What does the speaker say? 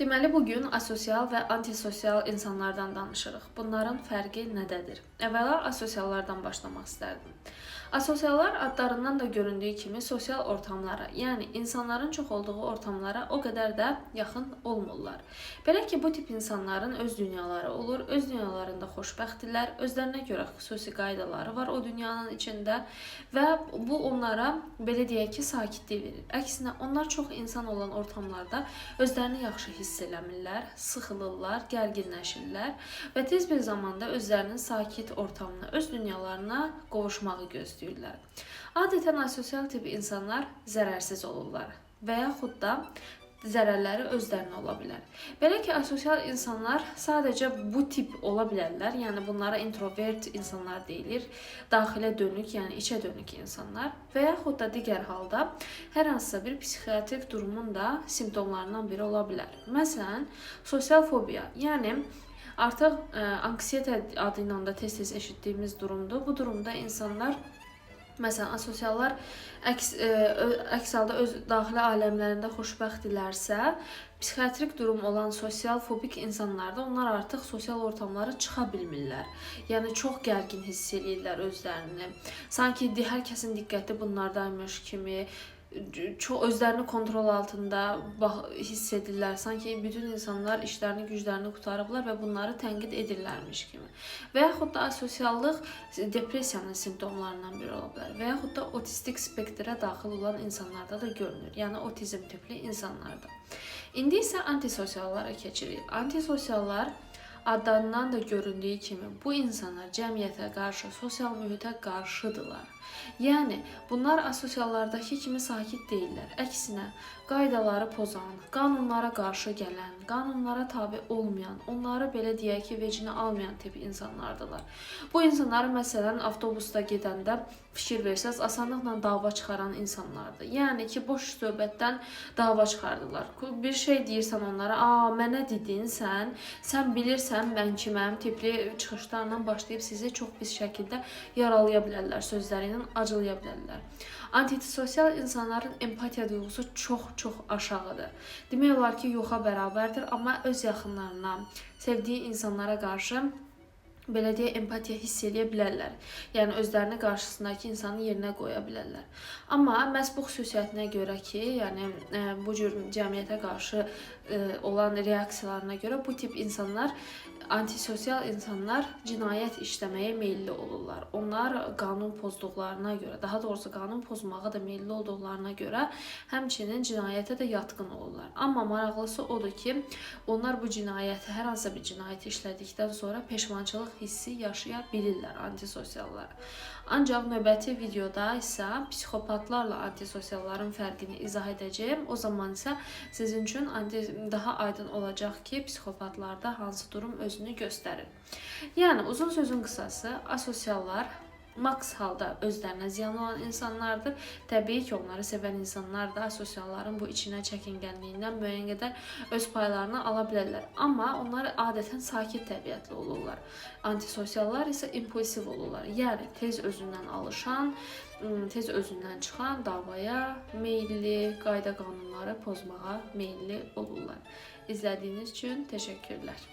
Deməli, bu gün asosial və antisosial insanlardan danışırıq. Bunların fərqi nədədir? Əvvəla asosiallardan başlamaq istərdim. Asosiallar adlarından da göründüyü kimi sosial ortamlara, yəni insanların çox olduğu ortamlara o qədər də yaxın olmurlar. Belə ki, bu tip insanların öz dünyaları olur, öz dünyalarında xoşbəxtdirlər, özlərinə görə xüsusi qaydaları var o dünyanın içində və bu onlara belə deyək ki, sakitlik verir. Əksinə, onlar çox insan olan ortamlarda özlərini yaxşı hiss eləmirlər, sıxılırlar, gərginləşirlər və tez bir zamanda özlərinin sakit ortamına, öz dünyalarına qovuşmağı gözləyirlər. Adətən asosial tip insanlar zərərsiz olurlar və yaxud da zərərləri özlərinə ola bilər. Belə ki, asosial insanlar sadəcə bu tip ola bilərlər. Yəni bunlara introvert insanlar deyilir. Daxilə dönük, yəni içə dönük insanlar və yaxud da digər halda hər hansısa bir psixiatrik durumun da simptomlarından biri ola bilər. Məsələn, sosial fobiya, yəni artıq anksiyete adı ilə də tez-tez eşitdiyimiz durumdur. Bu durumda insanlar, məsələn, asosiallar əks halda öz daxili aləmlərində xoşbəxtdirlərsə, psixiatrik durum olan sosial fobik insanlarda onlar artıq sosial ortamlara çıxa bilmirlər. Yəni çox gərgin hiss eləyirlər özlərini. Sanki hər kəsin diqqəti bunlardaymış kimi, çox özlərini kontrol altında hiss edirlər. Sanki bütün insanlar işlərini, güclərini qurtarıblar və bunları tənqid edirlərmiş kimi. Və yaxud da asosiallıq depressiyanın simptomlarından biri ola bilər. Və yaxud da otistik spektrə daxil olan insanlarda da görünür. Yəni otizm tipli insanlarda. İndi isə antisosiallara keçirik. Antisosiallar adlarından da göründüyü kimi bu insanlar cəmiyyətə qarşı, sosial mühitə qarşıdırlar. Yəni bunlar asosiallardakı kimi sakit deyillər. Əksinə, qaydaları pozan, qanunlara qarşı gələn, qanunlara tabe olmayan, onları belə deyək ki, vecinə almayan tip insanlardılar. Bu insanları məsələn avtobusda gedəndə fikir versəz, asanlıqla dava çıxaran insanlardır. Yəni ki, boş söhbətdən dava çıxardılar. Bir şey deyirsən onlara, "A, mənə dedin sən, sən bilirsən mən kiməm" tipli çıxışlarla başlayıb sizi çox pis şəkildə yaralaya bilərlər, sözləri ilə acılaya bilərlər. Antisosial insanların empatiya duyğusu çox-çox aşağıdır. Demək olar ki, yoxa bərabərdir, amma öz yaxınlarına, sevdiyi insanlara qarşı belə deyək, empatiya hiss eləyə bilərlər. Yəni özlərini qarşısındakı insanın yerinə qoya bilərlər. Amma məhz bu xüsusiyyətinə görə ki, yəni bu cür cəmiyyətə qarşı olan reaksiyalarına görə bu tip insanlar, antisosial insanlar cinayət işləməyə meyilli olurlar. Onlar qanun pozduqlarına görə, daha doğrusu qanun pozmağa da meyilli olduqlarına görə həmçinin cinayətə də yatqın olurlar. Amma maraqlısı odur ki, onlar bu cinayəti, hər hansısa bir cinayəti işlədikdən sonra peşmançılıq hissi yaşaya bilirlər antisosiallar. Ancaq növbəti videoda isə psixopatlarla antisosialların fərqini izah edəcəyim. O zaman isə sizin üçün daha aydın olacaq ki, psixopatlarda hansı durum özünü göstərir. Yəni uzun sözün qısası, asosiallar maks halda özlərinə ziyan olan insanlardır. Təbii ki, onları sevən insanlar da asosialların bu içinə çəkingənliyindən müəyyən qədər öz paylarını ala bilərlər. Amma onlar adətən sakit təbiətli olurlar. Antisosiallar isə impulsiv olurlar. Yəni tez özündən alışan, tez özündən çıxan, davaya meyilli, qayda qanunları pozmağa meyilli olurlar. İzlədiyiniz üçün təşəkkürlər.